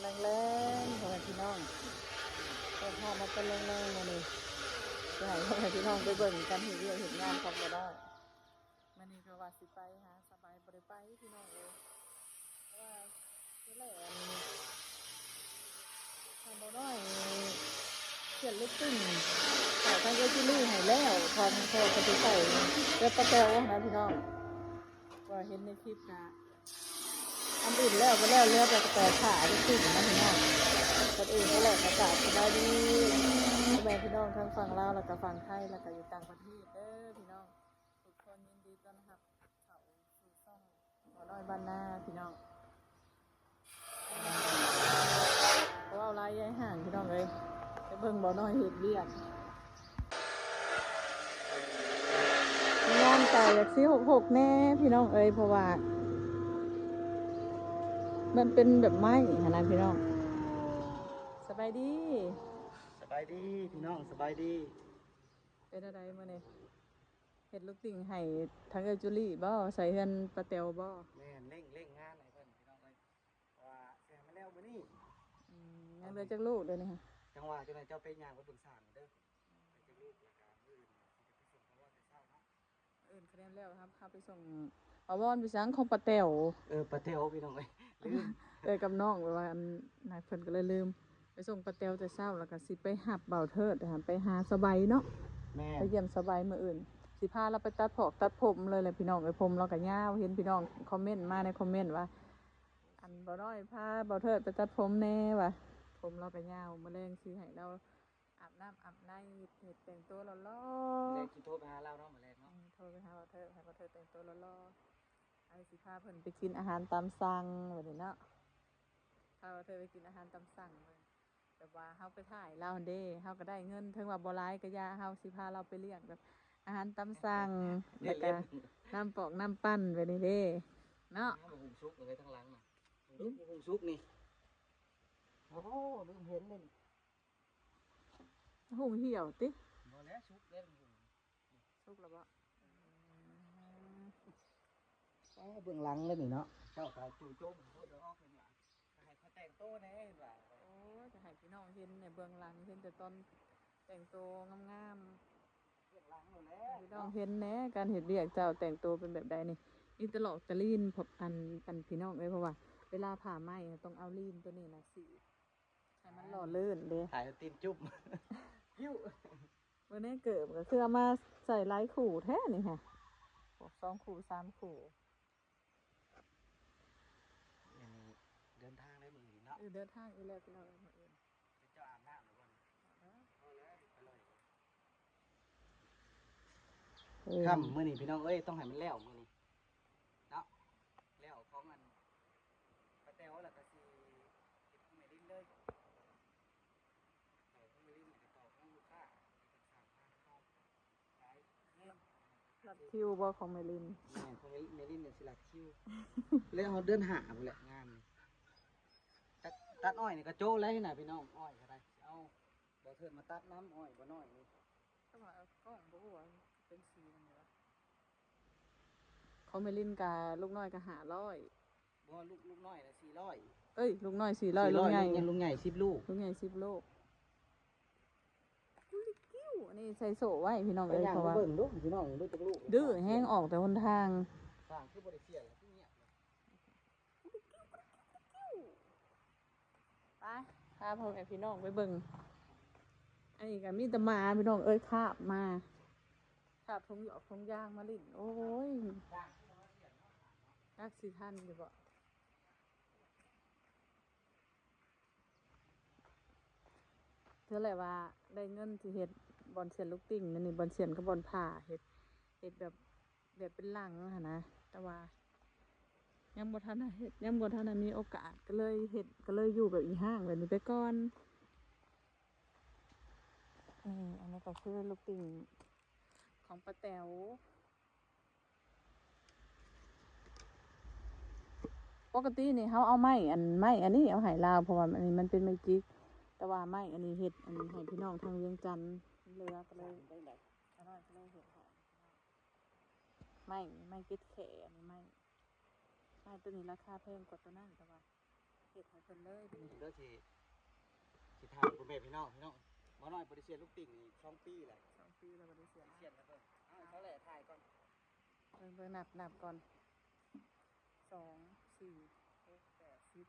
ແລງໆ ພໍ່ແມ່ພີ່ນ້ອງ ເປີດພາບມາຕອນແລງໆ ມື້ນີ້ ຊິໃຫ້ພໍ່ແມ່ພີ່ນ້ອງໄປເບິ່ງການເຮັດວຽກເຮັດງານຂອງບໍ່ນ້ອຍ. ມື້ນີ້ກໍວ່າຊິໄປຫາສະບາຍ ບໍ່ໄດ້ໄປພີ່ນ້ອງເອີຍ ເພາະວ່າ ຄືແລ້ວ ອັນ ທາງບໍ່ນ້ອຍຂຽນເລັກຕິ່ງໃຫ້ທາງເອື້ອຍຈູລີໃຫ້ແລ້ວ ທາງພໍ່ກໍຊິໃສ່ເຮືອນປ້າແຕວນະພີ່ນ້ອງ ວ່າເຫັນໃນຄລິບນະ ອັນອື່ນແລ້ວບໍ່ແລ້ວ ເຫຼືອແຕ່ ແຕ່ຜ້າເລັກຕິ່ງນະພີ່ນ້ອງ. ກ່ອນອື່ນກໍແລ້ວກໍກາບສະບາຍດີພໍ່ແມ່ພີ່ນ້ອງທັງຝັ່ງລາວ ແລ້ວກໍຝັ່ງໄທ ແລ້ວກໍຢູ່ຕ່າງປະເທດເດີພີ່ນ້ອງ ທຸກຄົນ ຍິນດີຕ້ອນຮັບເຂົ້າສູ່ຊ່ອງ ບ່າວນ້ອຍບ້ານນາພີ່ນ້ອງ. ເວົ້າຫຼາຍຍາຍຫ່າງພີ່ນ້ອງເອີຍ ໄປເບິ່ງບ່າວນ້ອຍເຮັດວຽກ. ງານກໍຢາກຊິຫົກໆ ແດ່ພີ່ນ້ອງເອີຍ ເພາະວ່າມັນເປັນແບບໄມ້ຫັ້ນນະພີ່ນ້ອງ. ສະບາຍດີ ສະບາຍດີພີ່ນ້ອງ ສະບາຍດີ. ເປັນຈັ່ງໃດມື້ນີ້ ເຮັດລູກຕິ່ງໃຫ້ທາງເອື້ອຍຈູລີບໍ່? ໃສ່ເຮືອນປ້າແຕວບໍ່? ແມ່ນ ເລັ່ງ ເລັ່ງງານໃຫ້ເພິ່ນພີ່ນ້ອງເອີຍ ເພາະວ່າຊິໃຫ້ມັນແລ້ວມື້ນີ້. ອືມ ຍັງເຫຼືອຈັກລູກດຽວນີ້? ຈັ່ງວ່າ ຈັ່ງໃດເຈົ້າໄປຍ່າງໄປເບິ່ງສ້າງເດີ ໄປຈັກລູກ ແລ້ວກໍມື້ອື່ນຊິໄປສົ່ງ ເພາະວ່າແຕ່ເຊົ້າເນາະ ມື້ອື່ນຄະແນນແລ້ວ ເຮົາ ເຮົາໄປສົ່ງ ອາວອນໄປສັງຂອງປ້າແຕວ. ເອີ ປ້າແຕວພີ່ນ້ອງເອີຍ ລືມ ເອີ ກັບນ້ອງ ແບບວ່າ ອັນ ນາຍເພິ່ນກໍເລີຍລືມ ໄປສົ່ງປ້າແຕວແຕ່ເຊົ້າ ແລ້ວກໍຊິໄປຮັບບ່າວເທີດ ໄປຫາສະໄບເນາະ. ແມ່ນ ໄປຢ້ຽມສະໄບມື້ອື່ນ ຊິພາລາວໄປຕັດພອກຕັດຜົມເລີຍແຫຼະພີ່ນ້ອງເອີຍ ຜົມລາວກໍຍາວ ເຫັນພີ່ນ້ອງຄອມເມັນມາໃນຄອມເມັນວ່າ ອັນ ບ່າວນ້ອຍພາບ່າວເທີດໄປຕັດຜົມແດ່ວ່າ ຜົມລາວກໍຍາວ ມື້ແລງຊິໃຫ້ລາວອາບນ້ຳອາບໃນ ເຮັດແຕ່ງຕົວຫຼໍ່ໆ ແລງຊິໂທໄປຫາລາວເນາະ ມື້ແລງເນາະ. ອືມ ໂທໄປຫາບ່າວເທີດ ໃຫ້ບ່າວເທີດແຕ່ງຕົວຫຼໍ່ໆ ເຮົາຊິພາເພິ່ນໄປກິນອາຫານຕາມສັ່ງບັດນີ້ເນາະ ພາບ່າວເທີດໄປກິນອາຫານຕາມສັ່ງ ແບບວ່າເຮົາໄປຖ່າຍລາວຫັ້ນເດ້ ເຮົາກໍໄດ້ເງິນ ເຖິງວ່າບໍ່ຫຼາຍກໍຢ່າ ເຮົາຊິພາລາວໄປລ້ຽງແບບອາຫານຕາມສັ່ງ ແລ້ວກໍນ້ຳປອກນ້ຳປັ່ນແບບນີ້ເດ້ເນາະ. ຫຸງສຸກເລີຍທາງຫຼັງນະ ຫຸງສຸກນີ້ ໂອ້ ລືມເຫັນເດ້ນີ້ ຫຸງຫ່ຽວຕິ? ບໍ່ແລ້ວ ສຸກເດ້ ສຸກແລ້ວບໍ່? ອືມ ອໍ ເບື້ອງຫຼັງເລີຍນີ້ເນາະ ເຈົ້າກໍຈູ່ໂຈມໂພດດອກເພິ່ນວ່າ ໃຫ້ຂ້ອຍແຕ່ງໂຕແດ່ເພິ່ນວ່າ. ໂອ້ຍ ຈະໃຫ້ພີ່ນ້ອງເຫັນໃນເບື້ອງຫຼັງ ເຫັນແຕ່ຕອນແຕ່ງໂຕງາມໆ ເບື້ອງຫຼັງໂລດແຫຼະ ໃຫ້ພີ່ນ້ອງເຫັນແດ່ ການເຮັດວຽກເຈົ້າແຕ່ງໂຕເປັນແບບໃດນີ້ ມີແຕ່ຫຼອກແຕ່ລີນ ພວກ ອັນ ອັນ ພີ່ນ້ອງເອີຍ ເພາະວ່າເວລາຜ່າໄມ້ຕ້ອງເອົາລີນໂຕນີ້ນະສີດ ໃຫ້ມັນຫຼໍ່ລື່ນເດ້ ຖ່າຍໃຫ້ຕີນຈຸ້ມ ພິ້ວ. ມື້ນີ້ເກີບກໍຄືເອົາມາໃສ່ຫຼາຍຄູ່ແທ້ນີ້ຮະ ສອງຄູ່ສາມຄູ່. ອັນນີ້ເດີນທາງໄດ້ມື້ອື່ນເນາະ ເອີ ເດີນທາງອີກແລ້ວພີ່ນ້ອງເອີຍ ມື້ອື່ນ. ເຈົ້າອາບນ້ຳແລ້ວບໍ່ນີ້? ອາບແລ້ວ ພໍແລ້ວ ໄປເລີຍ. ເອີ ຄ່ຳມື້ນີ້ພີ່ນ້ອງເອີຍ ຕ້ອງໃຫ້ມັນແລ້ວມື້ນີ້ເນາະ ແລ້ວຂອງອັນປ້າແຕວ ແລ້ວກໍຊິເຮັດຂອງແມ່ລິນເລີຍ ຕໍ່ຂອງແມ່ລິນ ແລ້ວກໍຕໍ່ຂອງລູກຄ້າ ທີ່ເພິ່ນສັ່ງມາໃຫ້ເຮົາ ລັດຄິວບໍ່ຂອງແມ່ລິນ? ແມ່ນ ຂອງແມ່ລິນນີ້ຊິລັດຄິວ ແລ້ວເຮົາເດືອນຫ້າພຸ້ນແຫຼະງານນີ້ ຕັດ ຕັດອ້ອຍນີ້ກໍໂຈ້ແລ້ວນະພີ່ນ້ອງ ອ້ອຍກໍໄດ້ ຊິເອົາບໍ່ເທີນມາຕັດນຳ ອ້ອຍບໍ່ນ້ອຍນີ້. ແຕ່ວ່າກ້ອງບໍ່ຮູ້ວ່າເປັນສີນັ້ນແຫຼະ ຂອງແມ່ລິນກະລູກນ້ອຍກະຫ້າຮ້ອຍ ບໍ່ ລູກ ລູກນ້ອຍນະສີ່ຮ້ອຍ ເອີຍ ລູກນ້ອຍສີ່ຮ້ອຍ ລູກໃຫຍ່ ລູກໃຫຍ່ສິບລູກ ລູກໃຫຍ່ສິບລູກ. ອັນນີ້ໃສ່ໂສ້ໄວ້ພີ່ນ້ອງເອີຍ ເພາະວ່າ ເບິ່ງດູພີ່ນ້ອງ ເບິ່ງຈັກລູກ ດື້ແຮງ ອອກແຕ່ຫົນທາງ ສ້າງຄືບໍ່ໄດ້ປ່ຽນ ຄືງຽບ. ໄປ ພາພໍ່ແມ່ພີ່ນ້ອງໄປເບິ່ງ ອັນນີ້ກໍມີແຕ່ໝາພີ່ນ້ອງເອີຍ ຄາບມາ ຄາບຖົງຢອກຖົງຢາງມາຫຼິ້ນ ໂອ້ຍ ຈັກຊິທັນຢູ່ບໍ່. ເທື່ອແຫຼະວ່າໄດ້ເງິນຊິເຮັດບ່ອນສຽນລູກຕິ່ງ ອັນນີ້ບ່ອນສຽນກັບບ່ອນຜ່າ ເຮັດ ເຮັດແບບ ແບບເປັນຫຼັງຫັ້ນນະ ແຕ່ວ່າຍັງບໍ່ທັນໄດ້ເຮັດ ຍັງບໍ່ທັນໄດ້ມີໂອກາດ ກໍເລີຍເຮັດ ກໍເລີຍຢູ່ແບບອີ່ຫ້າງແບບນີ້ໄປກ່ອນ. ນີ້ ອັນນີ້ກໍຄືລູກຕິ່ງຂອງປ້າແຕວ. ປົກກະຕິນີ້ເຮົາເອົາໄມ້ ອັນ ໄມ້ອັນນີ້ເອົາໃຫ້ລາວ ເພາະວ່າອັນນີ້ມັນເປັນໄມ້ຈິກ ແຕ່ວ່າໄມ້ອັນນີ້ເຮັດ ອັນ ໃຫ້ພີ່ນ້ອງທາງວຽງຈັນເຫຼືອ ກໍເລີຍ ໄມ້ ໄມ້ເຈັດແຂ ອັນນີ້ໄມ້ ໄມ້ໂຕນີ້ລາຄາແພງກວ່າໂຕນັ້ນ ແຕ່ວ່າ ເຮັດໃຫ້ເພິ່ນເລີຍບັດນີ້ ເດີ ຊິ ຊິຖ່າຍພໍ່ແມ່ພີ່ນ້ອງ ພີ່ນ້ອງ. ບໍ່ນ້ອຍບໍ່ໄດ້ສຽນລູກຕິ່ງນີ້ສອງປີແລ້ວ ສອງປີແລ້ວບໍ່ໄດ້ສຽນ ສຽນແລ້ວເບິ່ງ. ເອົາ ເຂົາແຫຼະຖ່າຍກ່ອນ ເບິ່ງ ເບິ່ງ ນັບ ນັບກ່ອນ ສອງ ສີ່ ຫົກ ແປດ ສິບ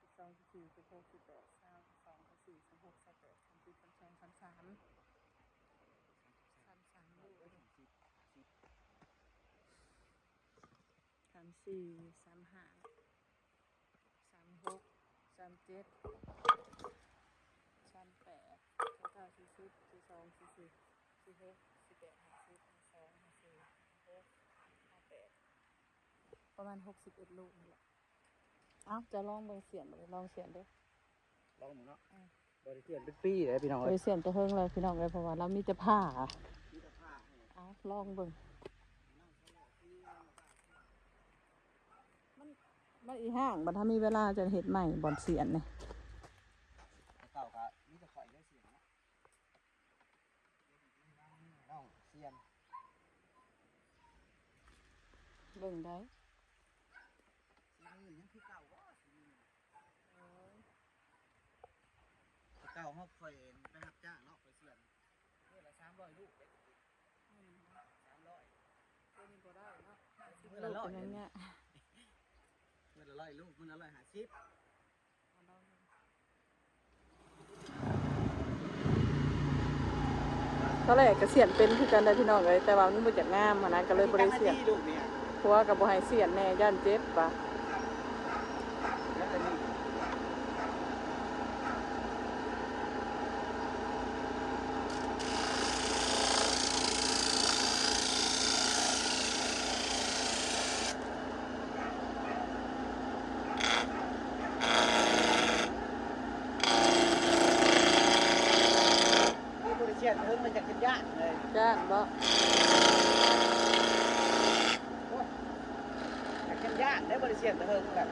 ສິບສອງ ສິບສີ່ ສິບຫົກ ສິບແປດ ຊາວ ຊາວສອງ ຊາວສີ່ ຊາວຫົກ ຊາວແປດ ສາມສິບ ສາມສອງ ສາມສາມ ສາມສາມ ສາມສີ່ ສາມຫ້າ ສາມຫົກ ສາມເຈັດ ສາມແປດ ສາມເກົ້າ ສີ່ສິບ ສີ່ສອງ ສີ່ສິບ ສີ່ຫົກ ສີ່ແປດ ຫ້າສິບ ຫ້າສອງ ຫ້າສີ່ ຫ້າຫົກ ຫ້າແປດ ປະມານຫົກສິບເອັດໂລນີ້ແຫຼະ. ເອົ້າ ຈະລອງເບິ່ງສຽນ ລອງສຽນເດີ້ ລອງເບິ່ງເນາະ. ອືມ ບໍ່ໄດ້ສຽນເປັນປີແລ້ວພີ່ນ້ອງ ບໍ່ໄດ້ສຽນແຕ່ເຫິງແລ້ວພີ່ນ້ອງເອີຍ ເພາະວ່າລາວມີແຕ່ຜ້າ ມີແຕ່ຜ້າ. ເອົ້າ ລອງເບິ່ງ ມັນ ມັນອີ່ຫ້າງ ບັດຖ້າມີເວລາຈະເຮັດໃໝ່ບ່ອນສຽນນີ້. ແຕ່ເກົ່າກໍມີແຕ່ຂ້ອຍເລີຍສຽນເນາະ ນ້ອງສຽນ ເບິ່ງໄດ້ ສຽນອື່ນຍັງຄືເກົ່າບໍ່ ສຽນອື່ນ ໂອ້ຍ ແຕ່ເກົ່າເຮົາ ຂ້ອຍໄປຮັບຈ້າງເນາະ ຂ້ອຍສຽນ ມື້ລະສາມຮ້ອຍລູກເດ້ ອືມ ສາມຮ້ອຍ ດຽວນີ້ບໍ່ໄດ້ເນາະ ມື້ລະຮ້ອຍ ເປັນຫຍັງເນຍ ມື້ລະຮ້ອຍລູກ ມື້ລະຮ້ອຍຫ້າສິບ. ຕອນແລກກໍສຽນເປັນຄືກັນໄດ໋ພີ່ນ້ອງເອີຍ ແຕ່ວ່າມັນບໍ່ຢາກງາມຫັ້ນນະ ກໍເລີຍບໍ່ໄດ້ສຽນ ຜົວກໍບໍ່ໃຫ້ສຽນແດ່ ຢ້ານເຈັບວ່າ. ບໍ່ໄດ້ສຽນເຖິງ ມັນຈັກຢ້ານເລີຍ ຢ້ານບໍ່? ໂອ້ຍ ຈັກຢ້ານເດ້ ບໍ່ໄດ້ສຽນແຕ່ເຫິງແລ້ວ.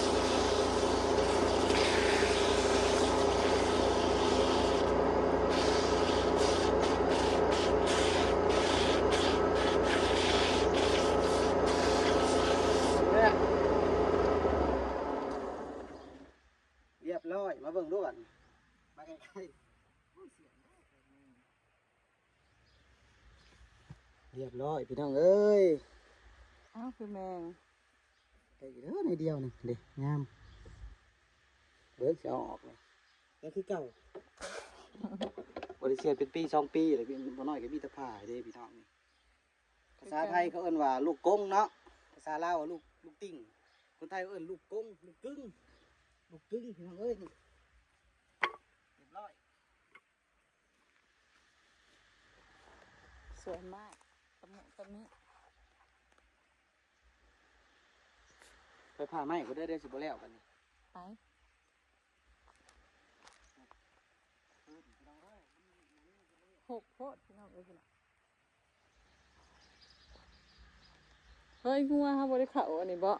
ເ ເບິ່ງດູບັດນີ້ ມາໃກ້ໆ ໂອ້ຍ ສຽງ ຮຽບຮ້ອຍພີ່ນ້ອງເອີຍ. ອ້າວ ຄືແມງ ໄດ້ຢູ່ເດີ ໜ້ອຍດຽວໜຶ່ງເດ້ ງາມ. ເບິ່ງຊິເອົາອອກເລີຍ ຍັງຄືເກົ່າ ບໍ່ໄດ້ເສຍເປັນປີສອງປີແລ້ວ. ບໍ່ນ້ອຍກໍມີແຕ່ຜ້າເດ້ພີ່ນ້ອງ. ນີ້ ພາສາໄທເຂົາເອີ້ນວ່າລູກກົງເນາະ, ພາສາລາວວ່າລູກ ລູກຕິ່ງ, ຄົນໄທເອີ້ນລູກກົງ ລູກກຶງ ລູກກຶງ ພີ່ນ້ອງເອີຍ. ນີ້ ຮຽບຮ້ອຍ. ສວຍມາກ ຕະມຸຕະມິ ໄປຜ່າໄມ້ພຸ້ນເດີ ດຽວຊິບໍ່ແລ້ວບັດນີ້ ໄປ. ຮົກໂພດພີ່ນ້ອງເອີຍ ພີ່ນ້ອງ. ເຮີ້ຍ ງົວເຮົາບໍ່ໄດ້ເຂົ້າອັນນີ້ບໍ?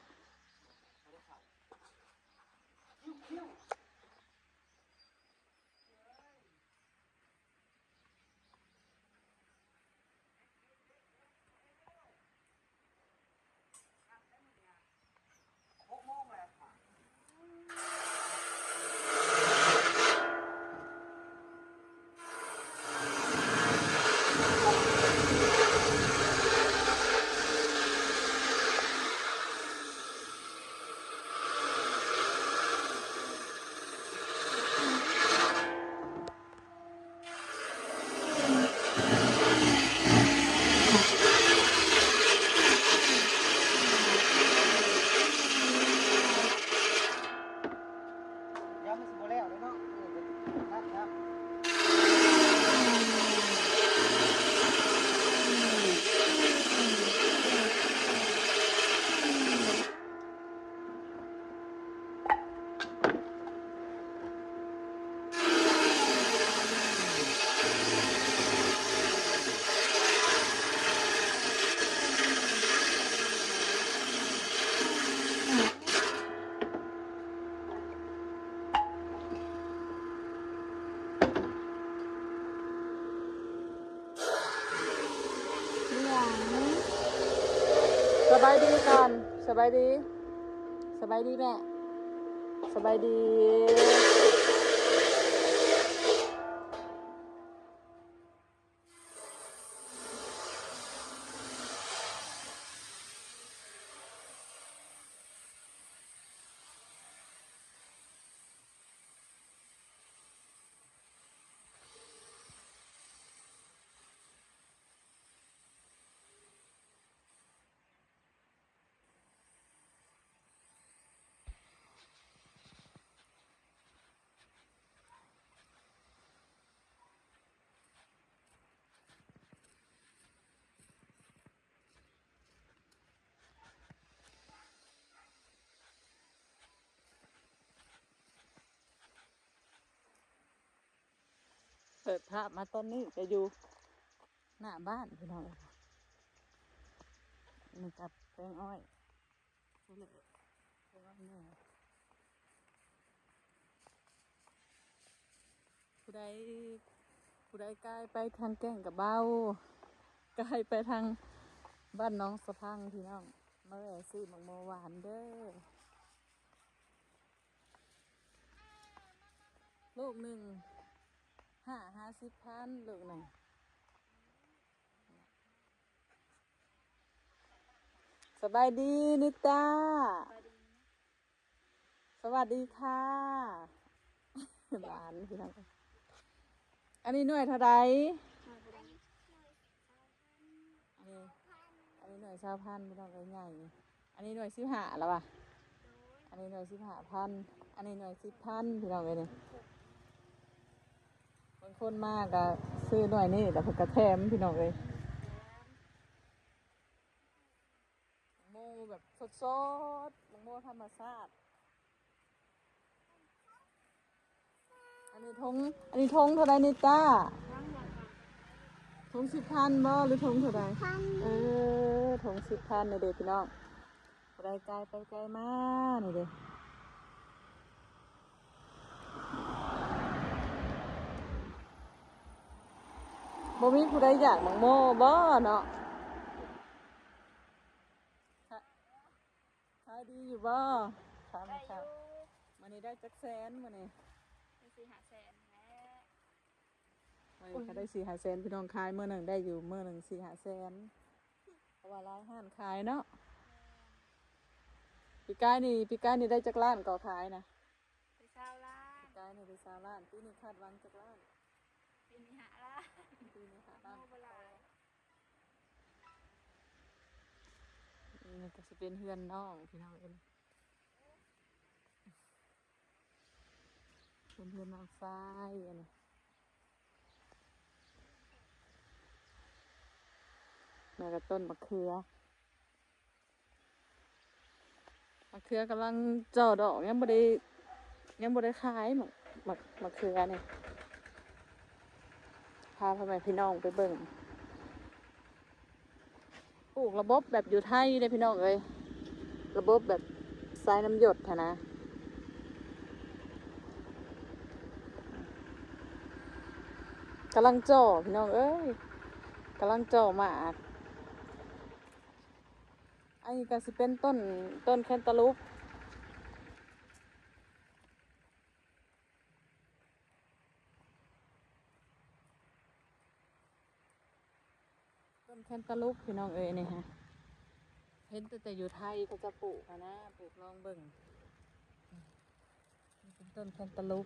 ສະບາຍດີກ່ອນ ສະບາຍດີ ສະບາຍດີແມ່ ສະບາຍດີ. ເປີດພາບມາຕອນນີ້ກໍຢູ່ໜ້າບ້ານພີ່ນ້ອງເອີຍ ນີ້ກັບແປງອ້ອຍ ຜູ້ໃດ ຜູ້ໃດກາຍໄປທາງແກ້ງກະເບົາ ກາຍໄປທາງບ້ານໜອງສະພັງ ພີ່ນ້ອງ ມາແວ່ຊື້ໝາກໂມຫວານເດີ. ລູກໜຶ່ງ ຫ້າ ຫ້າສິບພັນ ລູກໜຶ່ງ. ສະບາຍດີນິຕາ ສະຫວັດດີຄ່ະ ຫຼານພີ່ນ້ອງ. ອັນນີ້ໜ່ວຍເທົ່າໃດ? ອັນນີ້ ອັນນີ້ໜ່ວຍຊາວພັນ ພີ່ນ້ອງເອີຍ ໃຫຍ່. ອັນນີ້ໜ່ວຍສິບຫ້າແລ້ວວ່າ ອັນນີ້ໜ່ວຍສິບຫ້າພັນ ອັນນີ້ໜ່ວຍສິບພັນ ພີ່ນ້ອງເອີຍ. ນີ້ ບາງຄົນມາກໍຊື້ໜ່ວຍນີ້ ແລ້ວເພິ່ນກໍແຖມ ພີ່ນ້ອງເອີຍ. ໝາກໂມແບບສົດໆ ໝາກໂມທຳມະຊາດ. ອັນນີ້ຖົງ ອັນນີ້ຖົງເທົ່າໃດນິຕາ? ຖົງສິບພັນບໍ່ ຫຼືຖົງເທົ່າໃດ? ເອີ ຖົງສິບພັນນີ້ເດ້ພີ່ນ້ອງ. ຜູ້ໃດກາຍໄປກາຍມານີ້ເດ້ ບໍ່ມີຜູ້ໃດຢາກໝາກໂມບໍ່ເນາະ? ຂາຍດີຢູ່ບໍ່? ຖາມ ໄດ້ຢູ່. ມື້ນີ້ໄດ້ຈັກແສນມື້ນີ້? ສີ່ຫ້າແສນແຫຼະ. ເອີ ໂອ້ຍ ກໍໄດ້ສີ່ຫ້າແສນ ພີ່ນ້ອງ ຂາຍມື້ໜຶ່ງໄດ້ຢູ່ມື້ໜຶ່ງສີ່ຫ້າແສນ ເພາະວ່າຫຼາຍຮ້ານຂາຍເນາະ. ປີກາຍນີ້ ປີກາຍນີ້ໄດ້ຈັກລ້ານກໍຂາຍນະ? ໄດ້ຊາວລ້ານ. ປີກາຍນີ້ໄດ້ຊາວລ້ານ ປີນີ້ຄາດຫວັງຈັກລ້ານ? ປີນີ້ຫ້າລ້ານ. ປີນີ້ຫ້າລ້ານ. ໂອ້ ບໍ່ຫຼາຍ. ນີ້ກໍຊິເປັນເຮືອນນ້ອງ ພີ່ນ້ອງເອີຍ. ເປັນເຮືອນນ້ອງຊາຍອັນນີ້ ແລ້ວກໍຕົ້ນມະເຂືອ ມະເຂືອກຳລັງຈ່ອດອກ ຍັງບໍ່ໄດ້ ຍັງບໍ່ໄດ້ຂາຍ ໝາກ ໝາກ ໝາກເຂືອນີ້ ພາພໍ່ແມ່ພີ່ນ້ອງໄປເບິ່ງ. ປູກລະບົບແບບຢູ່ໄທເດ້ພີ່ນ້ອງເອີຍ ລະບົບແບບສາຍນ້ຳຢົດຫັ້ນນະ ກຳລັງຈ່ອພີ່ນ້ອງເອີຍ ກຳລັງຈ່ອໝາກ. ອັນນີ້ກໍຊິເປັນຕົ້ນ ຕົ້ນແຄນຕາລູບ. ຕົ້ນແຄນຕາລູບພີ່ນ້ອງເອີຍ ນີ້ຮະ ເຫັນແຕ່ ແຕ່ຢູ່ໄທເຂົາເຈົ້າປູກຫັ້ນນະ ປູກລອງເບິ່ງ. ນີ້ເປັນຕົ້ນແຄນຕາລູບ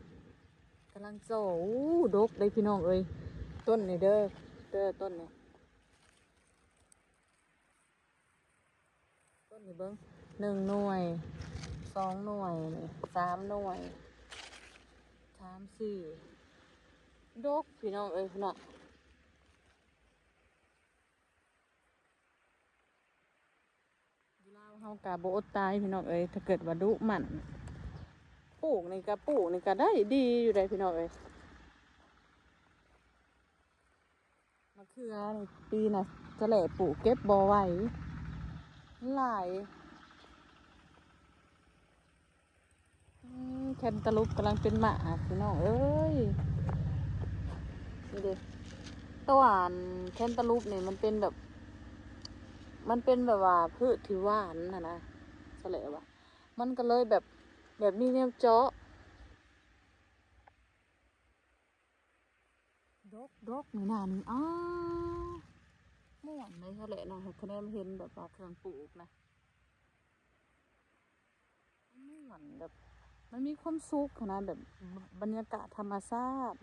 ກຳລັງໂຕ ໂອ້ ດົກເດ້ພີ່ນ້ອງເອີຍ ຕົ້ນນີ້ເດີ ເດີ ຕົ້ນນີ້. ຕົ້ນນີ້ເບິ່ງ ໜຶ່ງໜ່ວຍ ສອງໜ່ວຍ ນີ້ ສາມໜ່ວຍ ສາມ ສີ່ ດົກພີ່ນ້ອງເອີຍ ພຸ້ນນະ. ຢູ່ລາວເຮົາກະບໍ່ອົດຕາຍພີ່ນ້ອງເອີຍ ຖ້າເກີດວ່າດຸໝັ່ນ ປູກນີ້ກະ ປູກນີ້ກະໄດ້ດີຢູ່ໃດ໋ພີ່ນ້ອງເອີຍ. ມະເຂືອນີ້ປີນະ ສະແຫຼະປູກເກັບບໍ່ໄຫວ ມັນຫຼາຍ. ອືມ ແຄນຕາລູບກຳລັງເປັນໝາກພີ່ນ້ອງເອີຍ ນີ້ເດ້. ແຕ່ວ່າອັນແຄນຕາລູບນີ້ມັນເປັນແບບ ມັນເປັນແບບວ່າພືດທີ່ຫວານຫັ້ນນະ ສະແຫຼະວ່າ ມັນກໍເລີຍແບບ ແບບມີແນວເຈາະ. ດົກ ດົກ ນີ້ນະ ນີ້ ອ້າ ມ່ວນເລີຍຫັ້ນແຫຼະນະ ຄະແນນເຫັນແບບວ່າເຄື່ອງປູກນະ ມ່ວນແບບ ມັນມີຄວາມສຸກຫັ້ນນະ ແບບ ບັນຍາກາດທຳມະຊາດ